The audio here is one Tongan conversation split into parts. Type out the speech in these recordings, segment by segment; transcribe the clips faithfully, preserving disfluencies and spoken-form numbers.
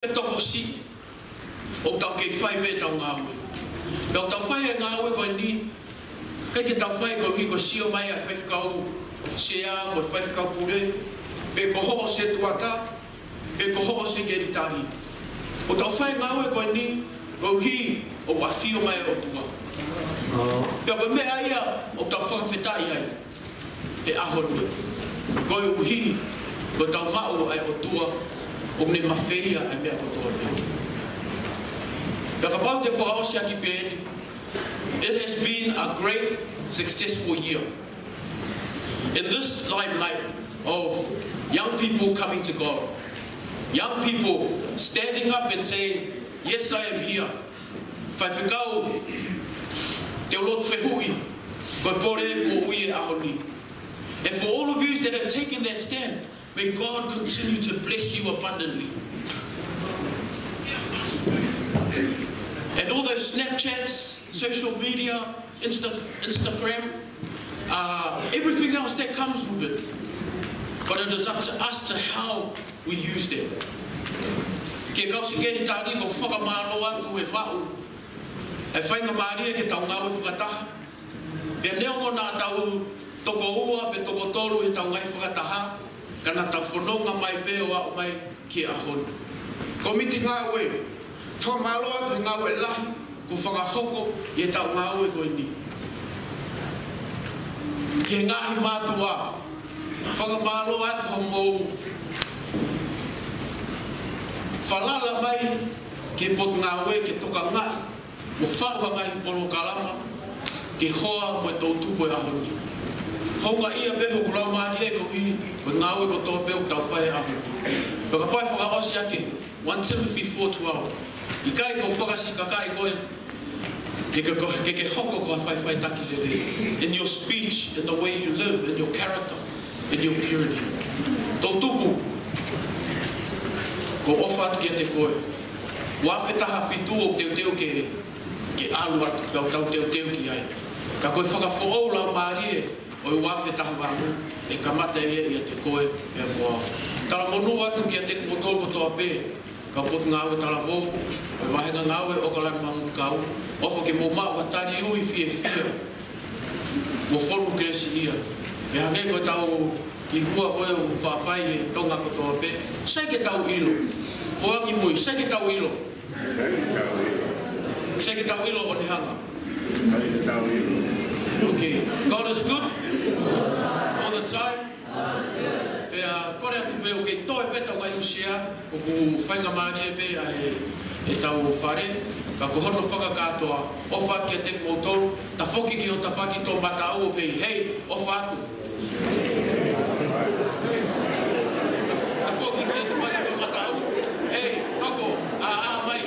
Ke tokosiʻi, ʻoku tau kei fai pē ʻetau ngāue. Pea ʻoku tau fai e ngāue ko eni, ʻikai ke tau fai koeʻuhi ko e sio mai ʻa e faifekau sea mo e faifekau pule, pe ko hoʻo setuata, pe ko hoʻo sekelitali. ʻOku tau fai e ngāue ko eni koeʻuhi ʻoku ʻafio mai e ʻOtua. Pea ko e meʻa ia ʻoku tau fakafetaʻi ai he ʻaho ni, koeʻuhi ko ʻetau maʻu ʻa e ʻOtua, ʻoku ne mafeia ʻa e meʻa kotoa pē. Pea kapau te u fakaʻosi ʻaki pē eni, it has been a great, successful year. In this limelight of young people coming to God, young people standing up and saying, "Yes, I am here." Faifekau Teolotu Fehuʻi, ko e pole moʻui e ʻaho ni. And for all of you that have taken that stand, may God continue to bless you abundantly. And all those Snapchats, social media, Insta-, Instagram, uh, everything else that comes with it. But it is up to us to how we use them. Ki he kau sekelitali, ʻoku ou fakamālō atu he maʻu e faingamālie ke tau ngāue fakataha. Pea neongo naʻa tau toko ua pe toko tolu heʻetau ngaahi fakataha, ka naʻa tau fononga mai pē ʻo aʻu mai ki he ʻaho ni. Kōmiti ngāue, fakamālō atu he ngāue lahi kuo fakahoko ʻi heʻetau ngāue ko eni. Ki he ngaahi mātuʻa, fakamālō atu hoʻomou falala mai ki he Potungāue ke tokangaʻi mo faʻu ha ngaahi polokalama ke hoa mo e toʻutupu e ʻaho ni. Houngaʻia pē hoku laumālie koeʻuhi ko e ngāue kotoa pē ʻoku tau fai he ʻaho ni. Pea kapau ʻe fakaʻosi ʻaki, One Timothy four twelve. ʻIkai ke u fakasikakaʻi koe, ke ke, ke ke hoko ko ha faʻifaʻitaki lelei. In your speech, in the way you live, in your character, in your purity. Toʻutupu, ʻoku ou ʻofa atu kiate koe. Ua afe taha fitu ʻoku teuteu ke, ke ʻalu atu, pea ʻoku tau teuteu ki ai. Ka ko e fakafoʻou laumālie ʻo e ua afe taha valu, ʻe kamata ia ʻiate koe pea mo au. Talamonū atu kiate kimoutolu kotoa pē, kau Potungāue Talavou, ʻo e Vāhenga Ngāue ʻAokalani Mangukukau, ʻofa ke mou maʻu ha tali ui fiefia mo fonu kelesiʻia. ʻE hangē ko ʻetau kiʻi hua ko ē ʻoku faʻa fai he Tonga kotoa pē, sai ke tau ʻilo. Hoangi mui, sai ke tau ʻilo. Sai ke tau ʻilo ʻo ne hanga. Okay. God is good all the time. Pea kole atu pē ʻoku kei toe pē ʻetau ngaahi usia, ʻoku faingamālie pē ʻa e, ʻetau fale, ka ko hono fakakātoa, ʻofa kiate kimoutolu, tafoki ki ho tafaʻaki toʻomataʻu ʻo pehē, "Hei, ʻofa atu." Tafoki ki ho tafaʻaki toʻomataʻu, "Hei, toko, ʻā, ʻā mai."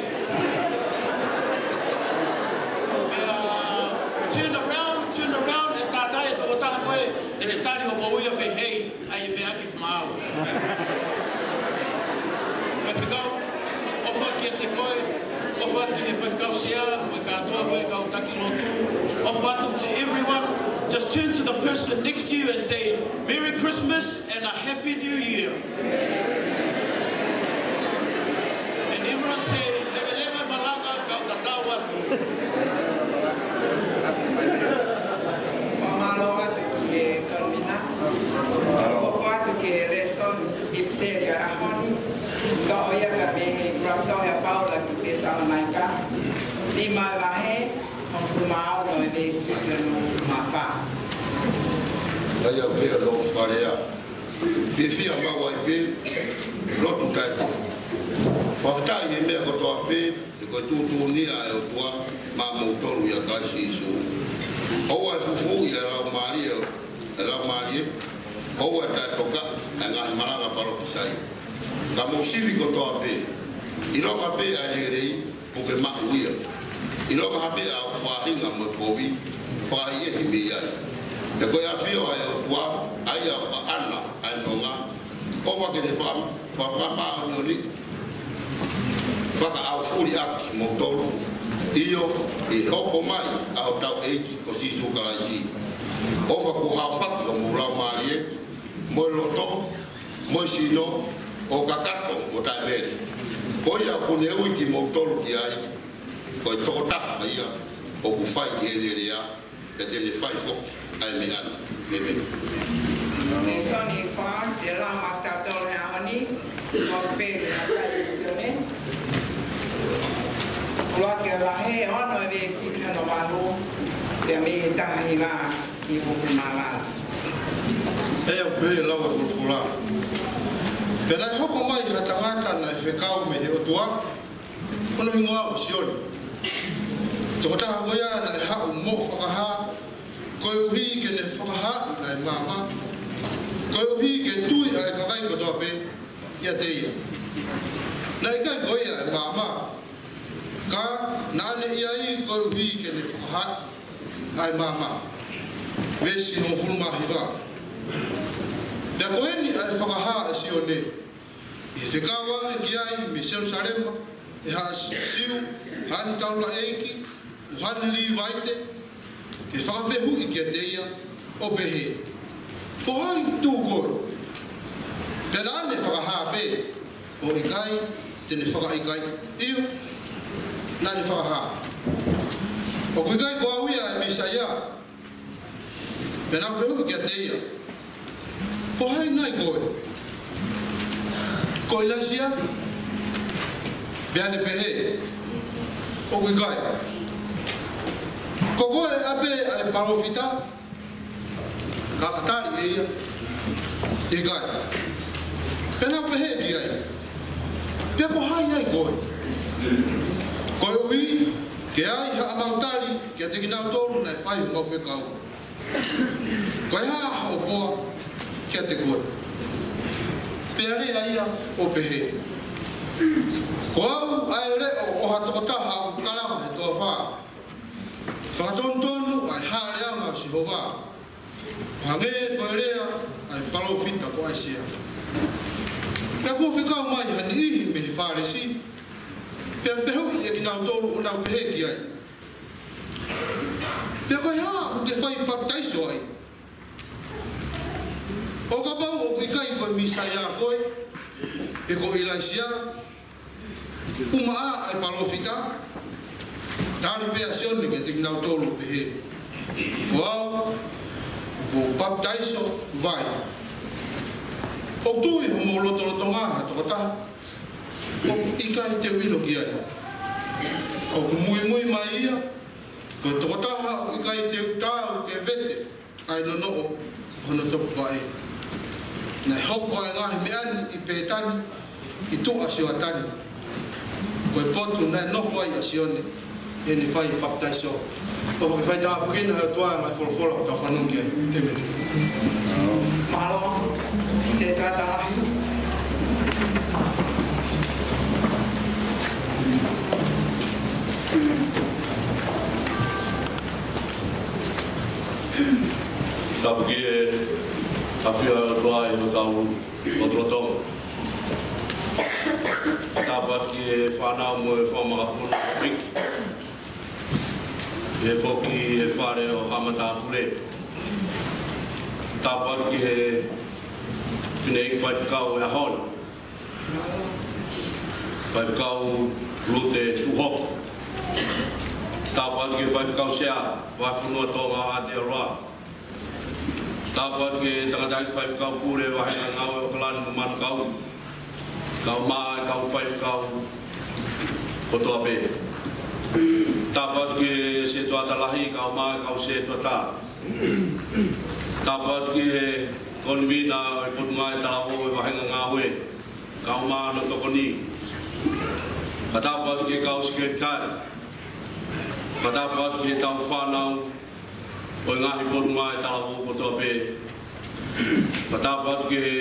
Pea, turn around, turn around, ʻe tātā e tokotaha ko ē te ne tali hoʻo moʻui ʻo pehē, "Hei, ʻai e meʻa ki maʻau." Faifekau, ʻofa kiate koe, ʻofa ki he faifekau sea, mo e kātoa ko ē kau taki lotu. ʻOfa atu to everyone. Just turn to the person next to you and say, "Merry Christmas and a Happy New Year." And everyone say, "Leveleva malanga, kau tatau atu." Fakamālō atu ki he Kalomina. ʻOfa atu ki he lēsoni ʻipiseli ʻa e ʻaho ni. Ka ʻoku ʻi ai pē mei he Kulatonga ʻa Paula ki Tesalonaika. Nima e vahe, hongofulu mā ono e veesi ki he hongofulu mā fā. ʻAi au pea lo farea. Fiefia maʻu ai pē, lotu taʻetoʻo. Fakafetaʻi he meʻa kotoa pē, he ko e tuʻutuʻuni ʻa e ʻOtua maʻamoutolu ʻia Kalaisi Sīsū. ʻOua ʻe fufuuʻi ʻa e laumālie, ʻa e laumālie, ʻoua ʻe taʻetokaʻi ʻa e ngaahi malanga palōfisai. Ka mou sivi kotoa pē, ʻilonga pē ʻa e lelei, puke maʻu ia. ʻIlonga ha meʻa ʻoku faʻahinga mo e kovi, fakaʻehiʻehi mei ai. He ko e ʻafio ʻa e ʻOtua, ʻa ia ʻoku ʻaʻana ʻa e nonga, ʻofa ke ne fa-, fa-, fakamāʻoniʻoniʻi, fakaʻaufuli ʻaki kimoutolu, ʻio, ʻi he hoko mai ʻa hotau ʻEiki ko Sīsū Kalaisi. ʻOfa kuo haofaki homou laumālie, mo e loto, mo e sino, ʻo kakato mo taʻemele. Ko ia ʻoku ne ui kimoutolu ki ai, ko e tokotaha ia ʻoku fai ki heʻene lea, pea te ne fai foki ʻa e meʻa ni. ʻĒmeni. Lēsoni ʻe fā, ʻe lava maʻatautolu he ʻaho ni, Kosipeli ʻa Sione. ʻUluaki Vahe, ono ʻe veesi ki hono valu, pea mei he taha hiva ki he hongofulu mā vala. ʻE au pē lau e folofola. Pea naʻe hoko mai ha tangata naʻe fekau mei he ʻOtua, ko hono hingoa ko Sione. Tokotaha ko ia naʻe haʻu moʻo fakahā, koeʻuhi ke ne fakahā ʻa e maama, koeʻuhi ke tui ʻa e kakai kotoa pē ʻiate ia. Naʻe ʻikai ko ia ʻa e maama, ka naʻa ne ʻi ai koeʻuhi ke ne fakahā ʻa e maama. Veesi hongofulu mā hiva. Pea ko eni ʻa e fakahā ʻa Sione, ʻi he fekau ange ki ai mei Selusalema ʻe he haʻa Siu, haʻane taulaʻeiki, mo haʻane Līvaite, ke fakafehuʻi kiate ia, ʻo pehē, Ko hai tū koe? Pea naʻa ne fakahā pē, ʻOku ʻikai te ne fakaʻikaiʻi. ʻIo, naʻa ne fakahā, ʻOku ʻikai ko au ia ʻa e Mīsaia. Pea naʻa nau fehuʻi kiate ia, Ko hai nai koe? Ko ʻIlaisiā? Pea ne pehē, ʻOku ʻikai. Ko koe ʻapē ʻa e palōfita? Ka ka tali ʻe ia, ʻIkai. Pea naʻa nau pehē ki ai, Pea ko hai ai koe? Koeʻuhi ke ʻi ai haʻamau tali kiate kinautolu naʻe fai homau fekau. Ko e hā hoʻo poa kiate koe? Pea lea ia ʻo pehē, Ko au ʻa e leʻo ʻo ha tokotaha ʻoku kalanga he toafa. Fakatonutonu ʻa e hāʻele ʻa Sihova, ʻo hangē ko e lea ʻa e palōfita ko ʻAisea. Pea kuo fekau mai ha niʻihi mei he Fālesi, pea fehuʻi ʻe kinautolu ʻo nau pehē ki ai, Pea ko e hā ʻoku ke fai papitaiso ai? ʻO kapau ʻoku ʻikai ko e Mīsaia koe, pe ko ʻIlaisiā, pe ko ha palōfita? Tali pē ʻa Sione kiate kinautolu ʻo pehē, Ko au, ʻoku ou papitaiso vai. ʻOku tui homou lotolotonga ha tokotaha ʻoku ʻikai te u ʻilo ki ai? ʻOku muimui mai ia, ko e tokotaha ʻoku ʻikai te u taau ke vete ʻa e nonoʻo hono topuvaʻe. Naʻe hoko ʻa e ngaahi meʻa ni ʻi Pētani, ʻi tuʻa Sioatani. Ko e potu naʻe nofo ai ʻa Sione, ʻi heʻene fai papitaiso. ʻOfa ke fai tāpuekina ʻe he ʻOtua ʻa e ngaahi folofola ʻoku tau fanongo ki ai. ʻĒmeni. Mālō, Setuata Lahi. Tapu ki he ʻafio ʻa e ʻOtua ʻi hotau lotolotonga. Tapu atu ki he fānau mo e fanga makapuna ʻo e ʻEiki. Pehē foki ki he fale ʻo haʻa matāpule. Tapu atu ki he fineʻeiki faifekau ʻo e ʻaho ni, Faifekau Lute Tuʻuhofa. Tapu atu ki he Faifekau Sea, Vahefonua Tonga ʻo Aotearoa. Tapu atu ki he tangataʻeiki faifekau pule, vāhenga ngāue ʻo ʻAokalani mo Manukau, kae ʻumaʻā e kau faifekau kotoa pē. Tapu atu ki he Setuata Lahi, kae ʻumaʻā e kau setuata. Tapu atu ki he konivina ʻo e Potungāue Talavou ʻo e vāhenga ngāue, kae ʻumaʻā hono tokoni. Fakatapu atu ki he kau sekelitali. Fakatapu atu ki heʻetau fānau ʻo e ngaahi Potungāue Talavou kotoa pē. Fakatapu atu ki he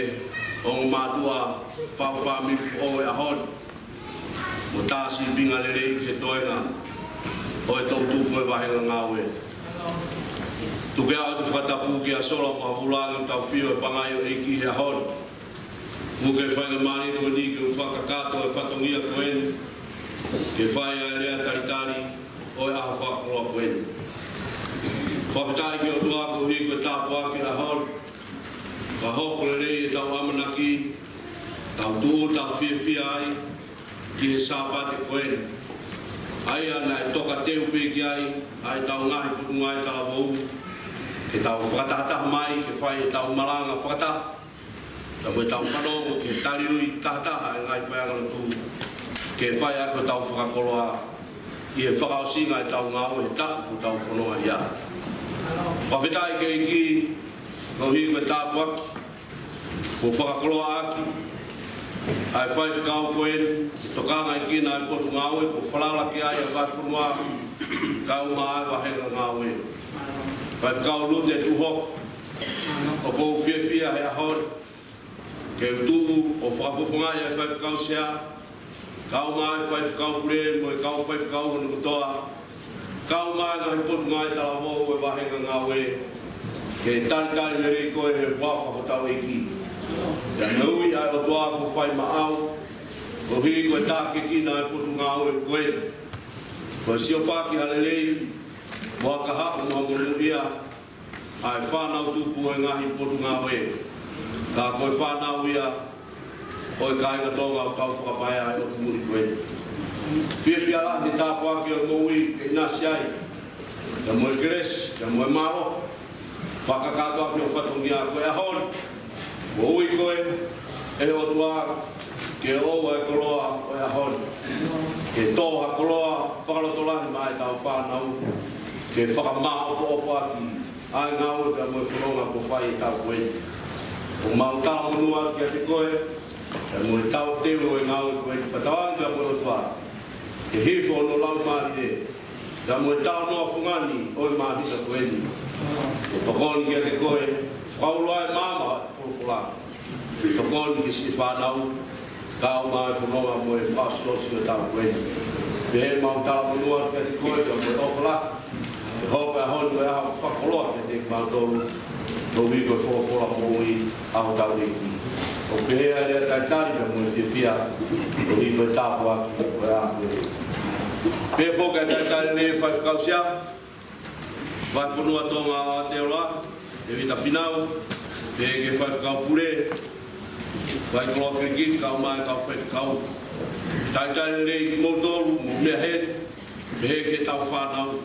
ongo mātuʻa fāmili ʻo e ʻaho ni, mo tā sīpinga lelei ki he toenga ʻo e toʻutupu ʻo e vāhenga ngāue. Tuku atu e fakatapu kia Sola mo Havula, ʻa e tau fio ʻi he pangai ʻo e ʻEiki he ʻaho ni. Mo e faingamālie ko eni ke u fakakakato e fatongia ko eni, ke fai ai e lea talitali ʻo e ʻaho fakakoloa ko eni. Fakafetaʻi ki he ʻOtua koeʻuhi ko e tāpuaki ʻo e ʻaho ni. Fakahoko lelei ʻetau ʻamanaki, tau tuʻu, tau fiefia ai, ʻi he Sāpate ko eni, ʻa ia naʻe tokateu pē ki ai ʻa ʻetau ngaahi potungāue talavou, ke tau fakatahataha mai ke fai ʻetau malanga fakataha, pea mo ʻetau fanongo ki he taliui tahataha ʻa e ngaahi faiʻanga lotu, ke fai ʻaki hotau fakakoloa ʻi he fakaʻosinga ʻetau ngāue he taʻu kuo tau fononga ai. Fakafetaʻi ki he ʻEiki, koeʻuhi ko e tāpuaki kuo fakakoloaʻaki ʻa e faifekau ko eni, ke tokangaʻi kinaua e potungāue kuo falala ki ai ʻa e vahefonua, kae ʻumaʻā e vāhenga ngāue. Faifekau Lute Tuʻuhoka, ʻoku ou fiefia he ʻaho ni ke u tuʻu ʻo fakafofongaʻi ʻa e faifekau sea, kae ʻumaʻā e faifekau pule mo e kau faifekau hono kotoa, kae ʻumaʻā e ngaahi potungāue talavou ʻo e vāhenga ngāue, ke talitali lelei koe he huafa hotau ʻEiki. Pea mo e ui ʻa e ʻOtua kuo fai maʻau, koeʻuhi ko e tākiekina ʻa e potungāue ko eni. Ko e siofaki ha lelei, mo ha kahaʻu, mo ha monūʻia ʻa e fānau tupu ʻo e ngaahi potungāue. Ka ko e fānau ia ʻo e kāinga Tonga ʻoku tau fakapaea ʻi he ʻotu muli ko eni. Fiefia lahi he tāpuaki ʻo e moʻui ke ʻinasi ai, pea mo e kelesi, pea mo e mālohi fakakakato ʻaki ho fatongia. Ko e ʻaho ni, kuo ui koe ʻe he ʻOtua ke ʻoua e koloa ʻo e ʻaho ni, ke tō ha koloa fakalotolahi maʻa ʻetau fānau, ke fakamāʻopoʻopo ʻaki ʻa e ngāue pea mo e fononga kuo fai ʻe he taʻu ko eni. ʻOku mau talamonū atu kiate koe, pea mo e tauteu ʻo e ngāue ko eni, fakatauange pea mo e ʻOtua ke hifo hono Laumālie, pea mo e talanoa fungani ʻo e māhina ko eni. ʻOku tokoni kiate koe, fakaulo ʻa e maama ʻo e folofola. Tokoni ki siʻi fānau, kae ʻumaʻā e fononga mo e fakaʻosiʻosi ʻo e taʻu ko eni. Pea mau talamonū atu kiate koe, pea mo e ʻofa lahi, ke hoko e ʻaho ni ko e ʻaho fakakoloa kiate kimautolu, koeʻuhi ko e folofola moʻui ʻa hotau ʻEiki. ʻOku pehē ʻa e lea talitali pea mo e fiefia, koeʻuhi ko e tāpuaki ʻo e ʻaho ni. Pehē foki ʻa e talitali lelei faifekau sea, Vahefonua Tonga ʻo Aotearoa, Tēvita Fīnau, pehē ki he faifekau pule, faikoloa kelekele, kae ʻumaʻā e kau faifekau. Talitali lelei kimoutolu, mou meʻa heni, pehē ki heʻetau fānau.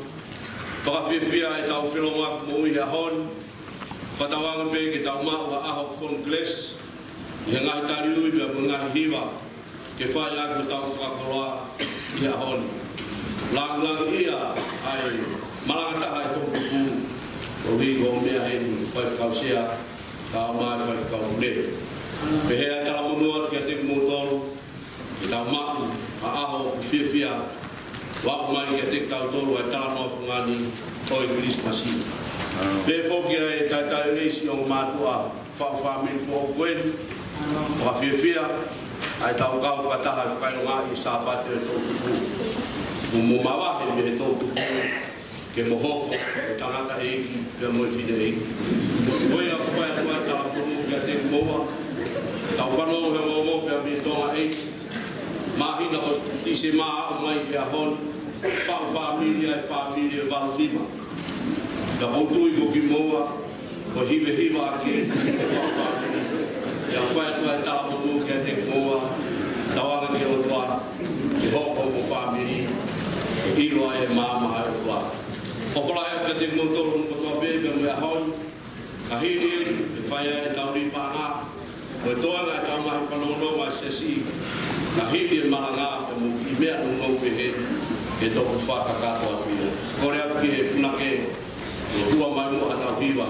Fakafiefia ʻetau felōngoaki moʻui he ʻaho ni, fakatauange pē ke tau maʻu ha ʻaho fonu kelesi, ʻi he ngaahi taliui pea mo e ngaahi hiva, ke fai ʻaki hotau fakakoloa ʻi he ʻaho ni. Lāngilangiʻia ʻa e malanga taha ʻa e toʻutupu, koeʻuhi ko hoʻo meʻa heni faifekau sea, kae ʻumaʻā e faifekau pule. Pehē ʻa e talamonū atu kiate kimoutolu, ke tau maʻu ha ʻaho ʻoku fiefia, ʻo aʻu mai kiate kitautolu ʻa e talanoa fungani ʻo e Kilisimasi. Pehē foki ʻa e talitali lelei siʻi ongo mātuʻa faʻu fāmili foʻou ko eni. Fakafiefia ʻa ʻetau kau fakataha ʻi he fakaʻilongaʻi e Sāpate ʻo e toʻutupu. Kuo mou mavahe mei he toʻutupu ke mou hoko ko e tangataʻeiki pea mo e fineʻeiki. Ko ia ʻoku fai atu ai e talamonū kiate kimoua. Tau fanongo he ongoongo pea mei Tonga ʻEiki. Māhina ko Tīsema aʻu mai ki he ʻaho ni, faʻu fāmili ʻa e fāmili ʻe valu nima. Ka ʻoku ou tui ko kimoua, ko e hivehiva ʻa e kiʻi faʻu fāmili. Pea fai atu ai e talamonū kiate kimoua, tauange ki he ʻOtua, ke hoko hoʻomo fāmili, ke ʻilo ai e maama ʻa e ʻOtua. ʻOfa lahi atu kiate kimoutolu kotoa pē, pea mo e ʻaho ni, ka hili eni, ke fai ai ʻetau lī paʻanga, mo e toenga ʻetau ngaahi fanongonongo ʻa e siasi, ka hili e malanga, pea mo e kiʻi meʻa nounou pehē, ke toki fakakakato atu ia. Kole atu ki he punake, ke tuʻu mai muʻa haʻatau hiva,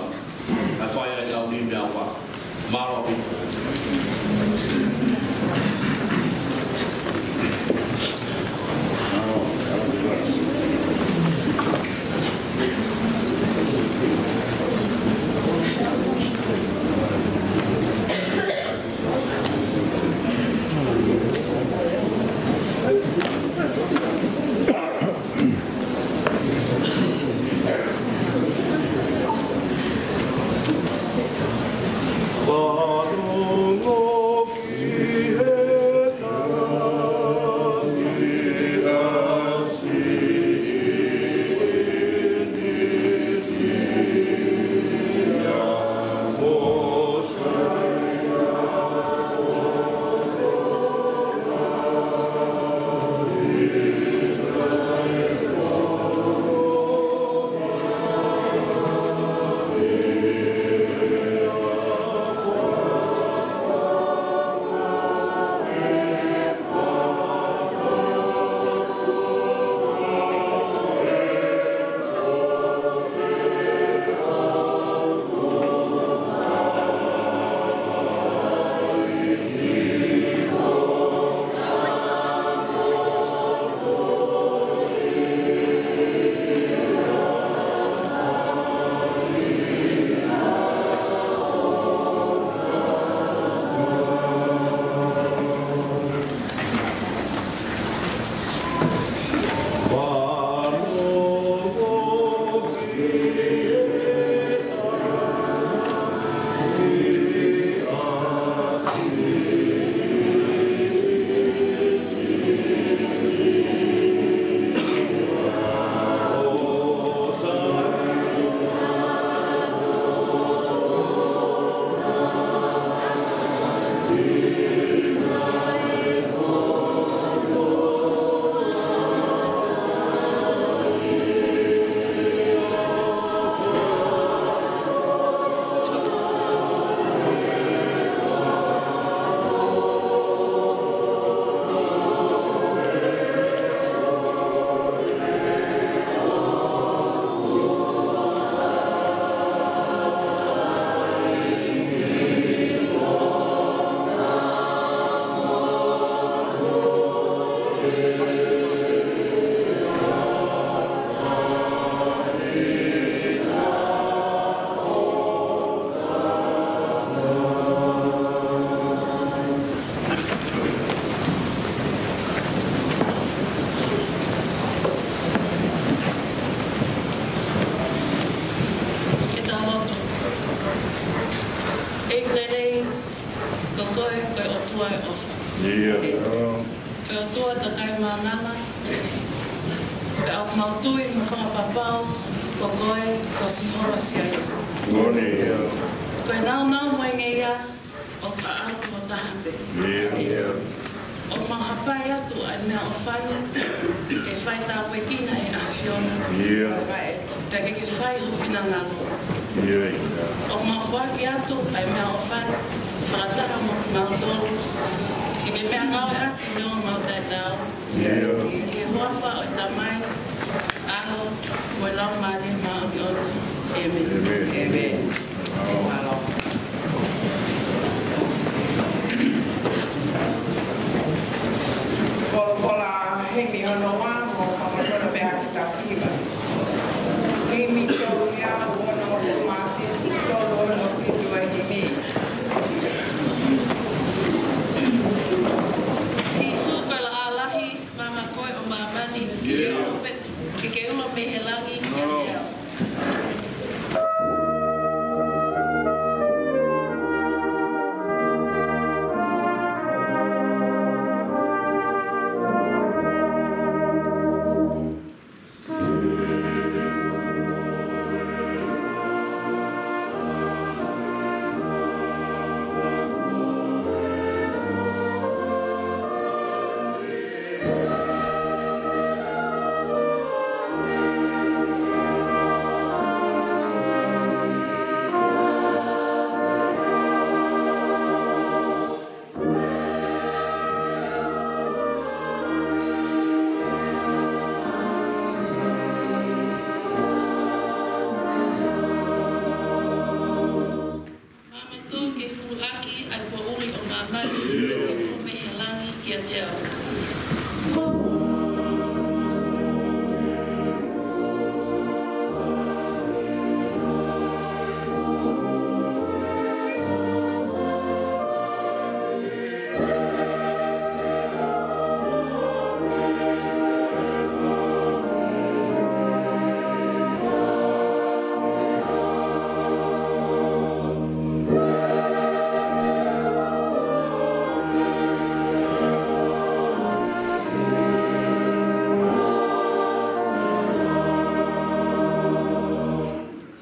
kae fai ai ʻetau lī meʻaʻofa. Mālō ʻaupito. Ke tau lotu. ʻEiki lelei, ko koe ko e ʻOtua ʻofa. ʻIo. Ko e ʻOtua tokaimānava, pea ʻoku mau tui mo fakapapau ko koe ko Sihova Siaila. Moʻoni. Ko e nāunau mo e ngeia ʻoku ʻaʻau mo taha pē. ʻIo. ʻOku mau hapai atu ʻa e meʻaʻofa ni ke fai tāpuekina ʻe he ʻAfiona. ʻIo. Pea ke ke fai ho finangalo. ʻIo. ʻOku mau foaki atu ʻa e meʻaʻofa ni fakataha mo kimautolu, ke ke meʻangāueʻaki ʻi heʻemau taʻetaau. ʻIo. ʻI he huafa ʻo e Tamai, ʻAlo, mo e Laumālie Māʻoniʻoni. ʻĒmeni. ʻĒmeni. ʻĒmeni. Folofola, himi hono ua, mo fakamatala pē ʻaki tau hiva. Himi tolu ia, ono ono mā fitu, tolu ono fitu ʻa e himi. Sīsū ko e laʻā lahi, Maama koe ʻo māmani, ke ke ulo mei he langi kiate au. Maama koe ke huluʻaki ʻa e poʻuli ʻo māmani, ke ke ulo mei he langi kiate au.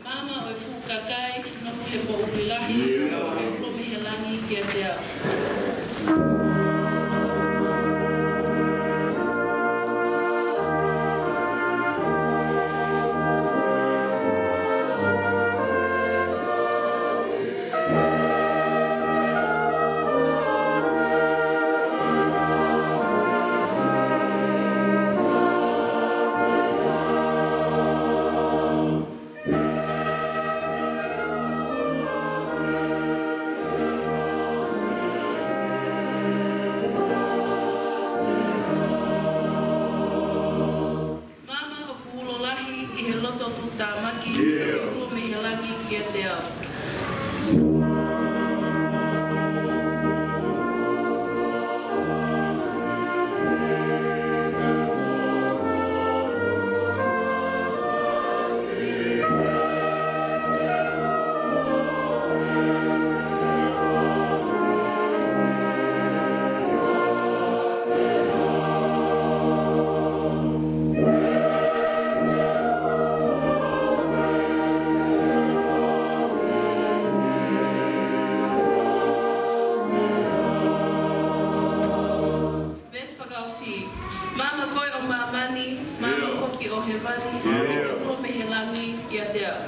Maama ʻo e fuʻu kakai, nofo he poʻuli lahi, ʻio, ke ulo mei he langi kiate au. Maama ʻoku ulo lahi ʻi he loto tuʻutāmaki, ʻio, ke ulo mei he langi kiate au. Veesi fakaʻosi. Maama koe ʻo māmani, Maama, ʻio, foki ʻo hēvani, ʻio, ke ulo mei he langi kiate au.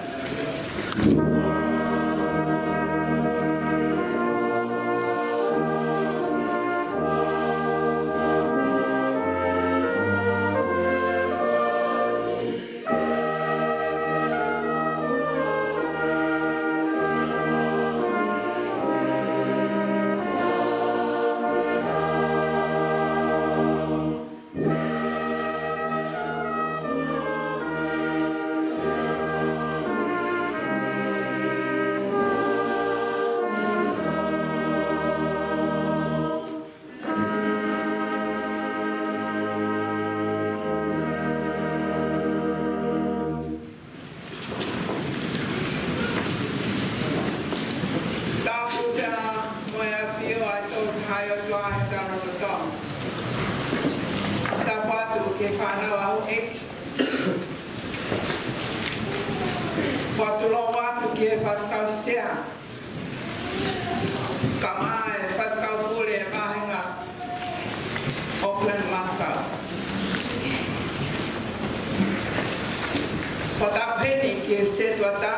ki he fānau ʻaho ʻeiki. Fakatulou atu ki he faifekau sea, kaeʻumaʻā e faifekau pule e vāhenga ʻo Auckland Mākau. Fakatapu heni ki he setuata,